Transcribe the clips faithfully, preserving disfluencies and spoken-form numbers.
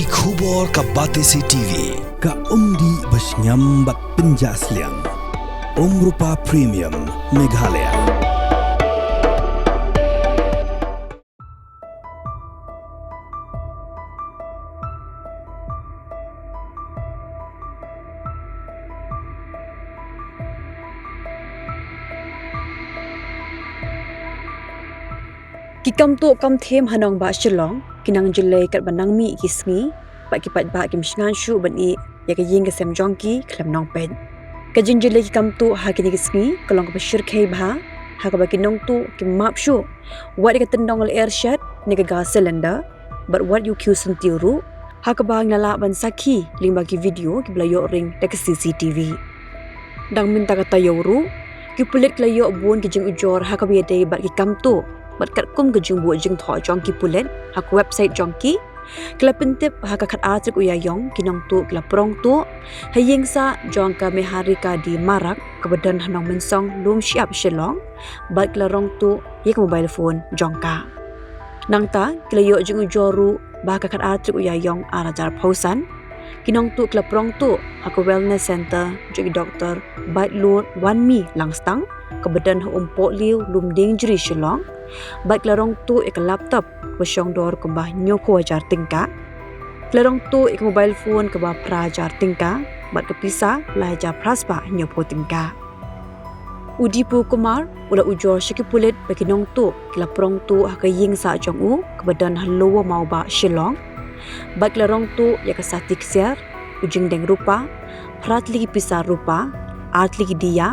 Ki khubor ka Batesi T V, ka umdih ba shngiam bad pynjah sliang. Umrupa Premium, Meghalaya. Ki kam tuh kam them ha nongbah Shillong ki nang jyllei katba nang mih ki sngi, bad ki paidbah kim shngaiñ shuh ban ïeh ïa ka ïing ka sem jong ki khlem nongpeit. Ka jingjyllei ki kam tuh ha kine ki sngi ka long kaba shyrkhei bha, ha kaba ki nongtuh ki map shuh wat ïa ka tyndong lyer shet ne ka gas cylinder, bad wat ïa u khiew syntiew ruh, ha kaba ngi la lah ban sakhi lyngba ki video kiba la ïoh ring da ka C C T V. Dang mynta ka taïew ruh, ki pulit ki la ïoh bun ki jingujor ha kaba ïadei bad ki kam tuh, bad katkum ka jingbuh jingthoh jong ki pulit ha ka website jong ki, ki la pyntip ha ka khatar tarik u Ïaïong ki nongtuh ki la prong tuh ha ïing sah jong ka Meharika D Marak kaba don ha Nongmynsong Lumshyiap Shillong, bad ki la rong tuh ïa ka mobile phone jong ka. Nangta ki la ïoh jingujor ruh ba ha ka khatar tarik u Ïaïong ar hajar arphew san, ki nongtuh ki la prong tuh ha ka wellness center jong i Doktor Baitlur Wanmi Langstang kaba don ha Umpohliew, Lumdiengjri, Shillong, bad ki la rong tuh ïa ka laptop kaba shong dor kumba hynñiewphew hajar tyngka. Ki la rong tuh ïa ka mobile phone kaba phra hajar tyngka, bad ka pisa lai hajar phra spah hynñiewphew tyngka. U Dipu Kumar u la ujor sha ki pulit ba ki nongtuh ki la prong tuh ha ka ïing sah jong u kaba don ha Lower Mawbah, Shillong, bad ki la rong tuh ïa ka sati ksiar, u jingdeng rupa, phra tylli ki pisa rupa, ar tylli ki diya,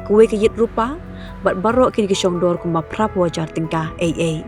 kawei ka ïit rupa, bad baroh kine ki shong dor kumba phraphew hajar tyngka eiei.